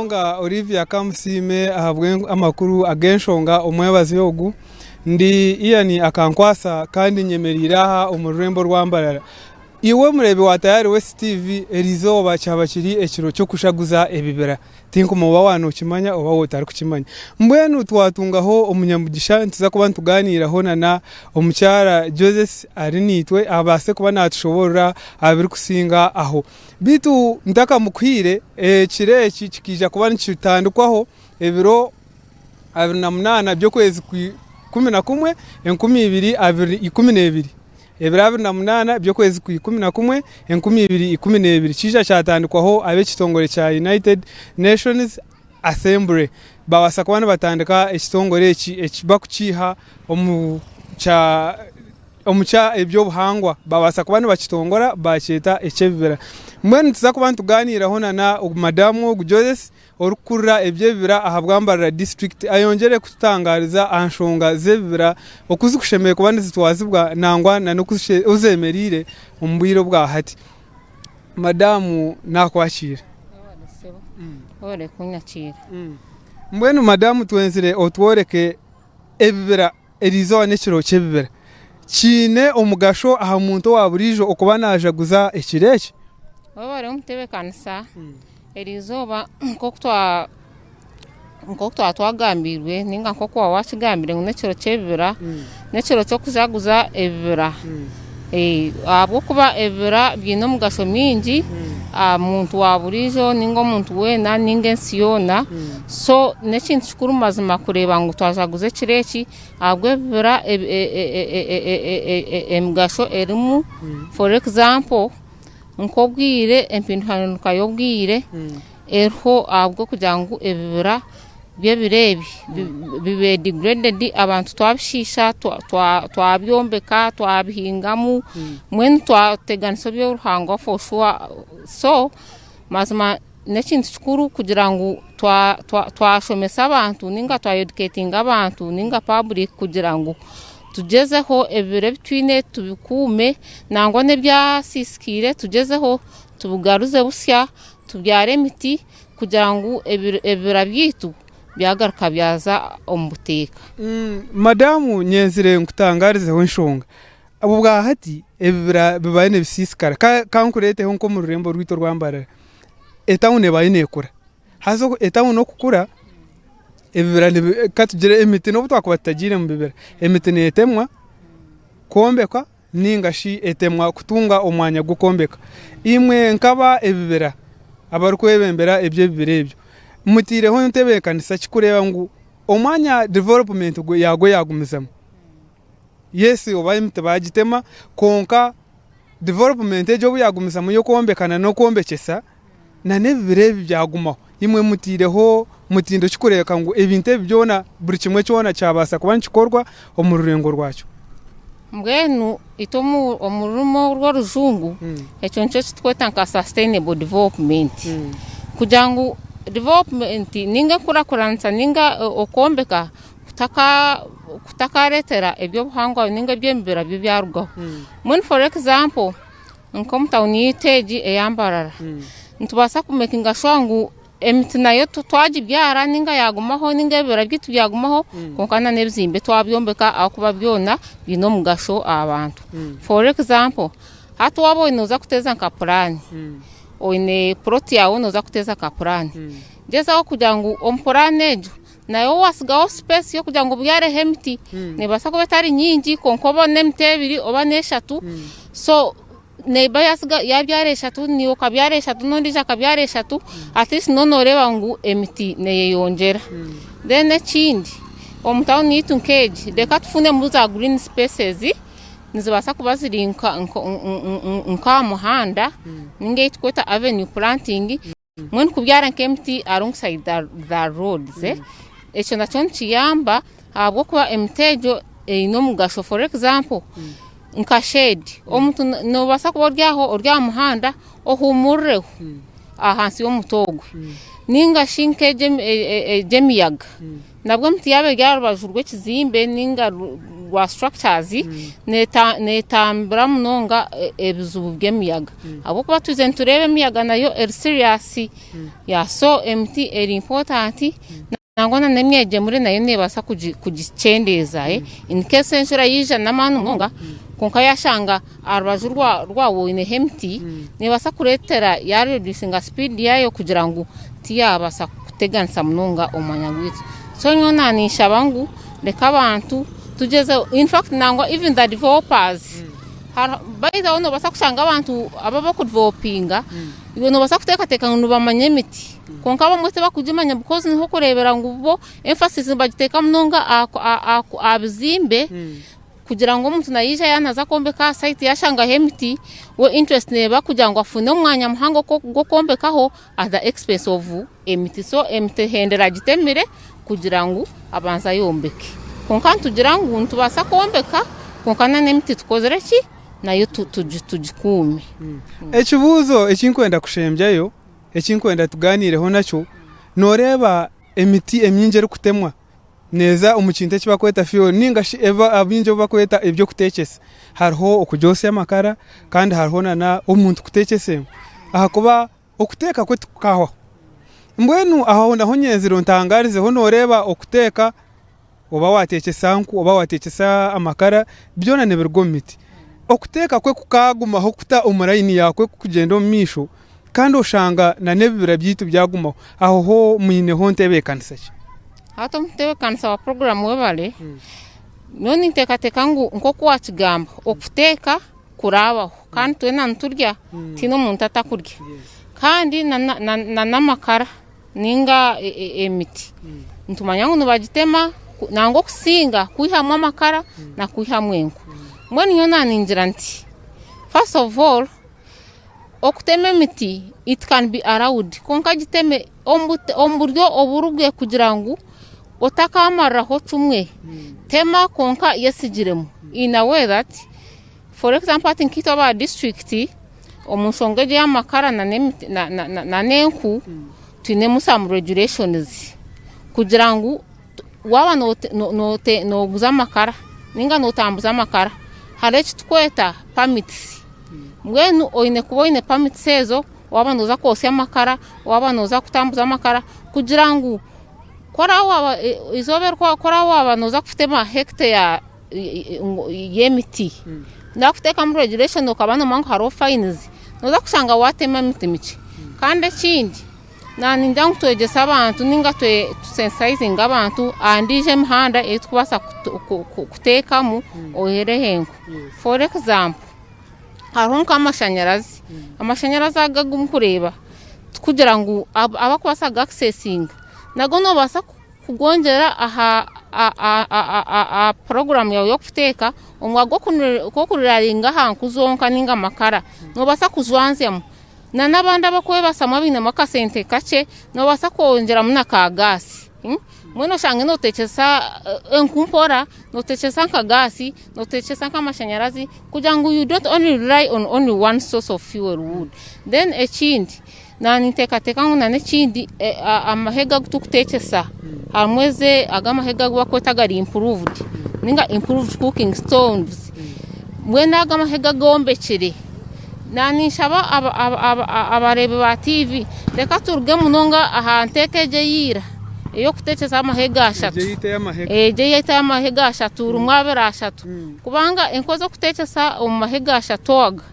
munonga Olivia Kamusiime ahabw'amakuru ag'enshonga omwebazi ogu. Ndi Ian Akankwasa kandi nyemereire aha omu rurembo rwa Mbarara. Iwe omureebi wa Tayari West TV, eriizooba kyaba kiri ekiro ky'okushaguza ebibira. Tinkuma oba waaba nookimanya oba waaba otarikukimanya. Mbwenu twatungaho omunyamugisha nituza kuba nitugaaniiraho na omukyara Joseph Arinaitwe abaase kuba naatushoboorora aha birikusinga aho. Beitu ntakamukuhaire, ekiro eki kikaija kuba nikitandikwaho ebiro 28 by'okwezi 11, 2012. Ebiro 28 by'okwezi kwa 11, 2012 kiija kyatandikwaho ab'ekitongore kya United Nations Assembly babaasa kuba nibatandika ekitongore eki eki bakukiiha omu kya omu kya eby'obuhangwa babaasa kuba nibakitongora baakyeta eky'ebibira. Mbwenu nituza kuba nitugaaniiraho na na madamu ogu Joyce orikukurira eby'ebibira aha bwa Mbarara disiturikiti ayongyere kututangaariza aha nshonga z'ebibira oku zikushemereire kuba nizitwazibwa nangwa na n'oku zemereire omu bwire obwa hati. Madamu naakwakiira. Webale kunyakiira. Mbwenu madamu twenzire otworeke ebibira eriizooba n'ekiro ky'ebibira kiine omugasho aha muntu owa buriijo okuba naajaguza ekiro eki? Webale omutebeekanisa, eriizooba nk'oku twa nk'oku twaba twagambiirwe nainga nk'oku waaba waakigambire ngu n'ekiro ky'ebibira, n'ekiro ky'okujaguza ebibira. Ahabw'okuba ebibira biine omugasho mwingi aha muntu wa buriijo nainga omuntu weena nainga ensi yoona. So n'ekintu kikuru mazima kureeba ngu twajaguza ekiro eki ahabw'ebibira emigasho erimu for example nk'obwire empinduka y'obwire eriho ahabw'okugira ngu ebibira by'ebiro ebi bibaire degraded abantu twabishiisha twabyombeka twabihingamu mbwenu twateganisa eby'oruhanga for sure so mazima n'ekintu kikuru kugira ngu twashomesa abantu ninga twa educatinga abantu ninga public kugira ngu tugyezeho ebibira ebi twine tubikuume nangwa n'ebyasisikaire tugyezeho tubigaruze busya tubyare emiti kugira ngu ebibira byaitu byagaruka byaza omu buteeka. Madamu nyenzire nkutangarizeho enshonga. Obwa hati ebibira bibayo nibisiisikara. Ka nkureeteho nk'omu rurembo rwaitu orwa Mbarara, etawuni ebayo neekura. Haza etawuni okukura, ebibira ka tugire emiti n'obu twakuba tutagiire omu bibira, emiti neetemwa kwombekwa ninga shi etemwa kutunga omwanya gw'okwombeka. Imwe nk'aba ebibira abarikwebembera eby'ebibira ebyo, mutaireho ntebeekanisa ki kureeba ngu omwanya development yaagwo yaagumizamu? Yes oba emiti baagitema kwonka development egyo obu yaagumizamu ey'okwombeka n'okwombekyesa n'ebibira ebi byagumaho. Imwe mutaireho mutindo ki kureebeka ngu ebintu ebi byona buri kimwe kyona kyabaasa kuba nikikorwa omu rurengo rwakyo? Mbwenu itwe omu rurimi orw'orujungu ekyo nikyo ekiturikweta nka sustainable development. Kugira ngu development ninga enkurakuranisa ninga okwombeka kutakareetera eby'obuhangwa ninga eby'emibira byo byarugaho. Mbwenu for example nk'omu tawuni yaitu egi eya Mbarara, nitubaasa kumekinga shuwa ngu emiti nayo twagibyara ninga yaagumaho ninga ebibira byaitu byagumaho kwonka n'ebizimbe twabyombeka ahabw'okuba byona biine omugasho aha bantu. For example hati waaba nooza kuteeza nka puraani, oine puroti yaawe nooza kuteeza nka puraani, gyezaho kugira ngu omu puraani egyo Naiwe watsigaho space y'okugira ngu obyareho emiti, neebaasa kuba etari nyingi kwonka oba n'emiti ebiri oba n'eshatu, so neighbour yaatsiga yaabyara eshatu naiwe okabyara eshatu n'ondiijo akabyara eshatu, at least nooba nooreeba ngu emiti neeyeyongyera. Then ekindi omu tawuni yaitu nk'egi reka tufunemu za green spaces, nizibaasa kuba ziri nk'aha muhanda ninga ei turikweta avenue planting. Mbwenu kubyara nk'emiti alongside the roads ekyo nakyo nikiyamba ahabw'okuba emiti egyo eine omugasho for example nka shade omuntu noobaasa kuba ori aho ori aha muhanda ohuumurireho ahansi y'omuti ogwo ninga shi nk'egyo emiyaga nabwo emiti yaaba eri aha rubaju rw'ekizimbe ninga. rwa structures neetambira munonga ebizibu by'emiyaga ahabw'okuba twizire nitureeba emiyaga nayo eri serious yeah so emiti eri important nangwa na n'emyegyemure nayo neebaasa kugikyendeeza in case enjura yaija n'amaani munonga kwonka yaashanga aha rubaju rwawe oineho emiti neebaasa kureetera ya reducinga speed yaayo kugira ngu tiyaabaasa kuteganisa munonga omwanya gwaitu. So nyowe naninshaba ngu reka abantu tugyezeho in fact nangwa even the developers by the way nobaasa kushanga abantu aba abakudevelopinga iwe nobaasa kuteekateeka ngu nibamanya emiti kwonka abamwe tibakugimanya because niho orikureebera ngu bo emphasis nibagiteeka munonga aha bizimbe Kugira ngu omuntu naija yaaba naaza kwombeka aha site yaashangaho emiti, we interest neeba kugira ngu afune omwanya muhango gw'okwombekaho at the expense of emiti. So emiti ehendera agitemire kugira ngu abanze ayombeke. Kwonka nitugira ngu nitubaasa kwombeka kwonka n'emiti tukozire ki? Nayo tugikuume. Ekibuuzo eki ndikwenda kushembyayo, eki ndikwenda tugaaniireho nakyo, nooreeba emiti emingi erikutemwa neeza omu kintu eki barikweta fuel ninga shi abaingi obu barikweta eby'okuteekyesa. Hariho okugyotsya amakara kandi hariho nana omuntu kuteekyesa enku ahakuba okuteeka kwe tikukahwaho. Mbwenu aho naho nyenzire ontangarizeho nooreeba okuteeka oba waateekyesa nku oba waateekyesa amakara byona nibiruga omu miti. Okuteeka kwe kukagumaho kuta omu layini yaakwo kugyenda omu maisho kandi oshanga n'ebibira byaitu byagumaho, aho ho mwineho ntebeekanisa ki? Hati omutebeekanisa wa puroguraamu webare, nyowe ninteekateeka ngu nk'oku waakigamba, okuteeka kuraabaho kandi twena niturya, tihaine omuntu atakurya. Kandi n'amakara nainga emiti, nitumanya ngu nibagitema nangwa okusinga kwihamu amakara n'okwihamu enku. Mbwenu nyowe naaningira nti first of all, Okutema emiti it can be allowed kwonka giteme omu buryo oburugye kugira ngu otakamariraho kimwe. Tema kwonka yesigiremu in a way that for example hati nkaitwe aba disiturikiti omu nshonga egi ey'amakara n'enku twinemu some regulations kugira ngu waaba nooguza amakara nainga nootambuza amakara hariho eki turikweta permits. Mbwenu oine kuba oine permits ezo waaba nooza kwotsya amakara, waaba nooza kutambuza amakara kugira ngu ku eizooba eri ku oraabe waaba nooza kutema hekita y'emiti, naakuteekamu regulation okaba noomanya ngu hariho fines, nooza kushanga waatema emiti mikye. Kandi ekindi. Naningira ngu twegyese abantu ninga tusensitayizinge abantu aha ndiijo emihanda ei turikubaasa kuteekamu oihireho enku. For example, hariho nk'amashanyarazi, amashanyarazi ago agu murikureeba tikugira ngu abarikubaasa kugakisesinga nago noobaasa kugongyera aha puroguraamu yaawe y'okuteeka omu mwanya gw'okuriraayinga aha nku zonka ninga amakara noobaasa kujwanzyamu. N'abandi abarikwebasamu abainemu akasente kakye noobaasa kwongyeramu na ka gaasi. Mbwenu oshange nooteekyesa enku mpora, nooteekyesa nka gaasi, nooteekyesa nk'amashanyarazi kugira ngu you don't only rely on only one source of fuel wood. Then ekindi, naaninteekateeka ngu n'ekindi amahega agu turikuteekyesa harimu ago amahega agu barikweta agari improved ninga improved cooking stoves. Mbwenu ago amahega agombekire. Naninshaba abareebi ba TV reka turuge munonga aha nteeka egyo eya ira ey'okuteekyesa amahega ashatu. Egyo eyaitu ey'amahega ashatu rimwe abiri ashatu kubanga enku ez'okuteekyesa omu mahega ashatu aga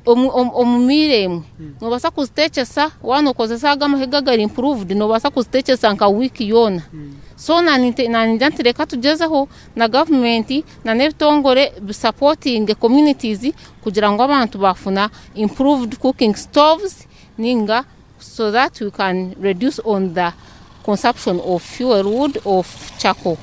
omu miire emwe noobaasa kuziteekyesa waaba nookozesa ago amahega agari improved noobaasa kuziteekyesa nka wiiki yoona. So naningira nti reka tugyezeho na gavumenti na n'ebitongore bisapotinge communities kugira ngu abantu bafuna improved cooking stoves ninga so that we can reduce on the consumption of fuel wood of charcoal.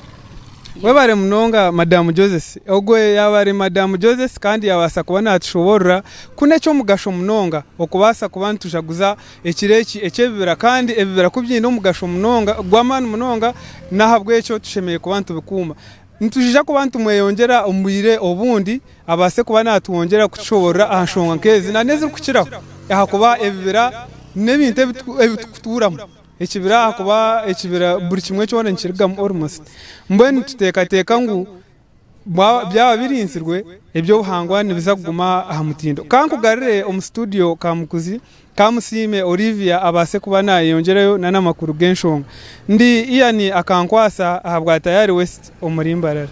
Webare munonga Madamu Josesi. Ogwe yaaba ari Madamu Josesi kandi yabaasa kuba natushoborora ku n'eky'omugasho munonga okubaasa kuba nitujaguza ekiro eki eky'ebibira kandi ebibira ku biine omugasho munonga gw'amaani munonga n'ahabw'ekyo tushemereire kuba nitubikuuma. Nitwija kuba nitumweyongyera omu bwire obundi abaase kuba naatwongyera kutushoboorora aha nshonga nk'ezi n'ezirikukiraho ahakuba ebibira n'ebintu ebi turikutuuramu. Ekibira ahakuba ekibira buri kimwe kyona nikirugamu almost. Mbwenu nituteekateeka ngu. Byaba birinzirwe, eby'obuhangwa nibiza kuguma aha mutindo. Ka nkugarure omu situdiyo Kamukuzi, Kamusiime Olivia abaase kuba naayeyongyerayo n'amakuru g'enshonga. Ndi Ian Akankwasa ahabwa Tayari West omuri Mbarara.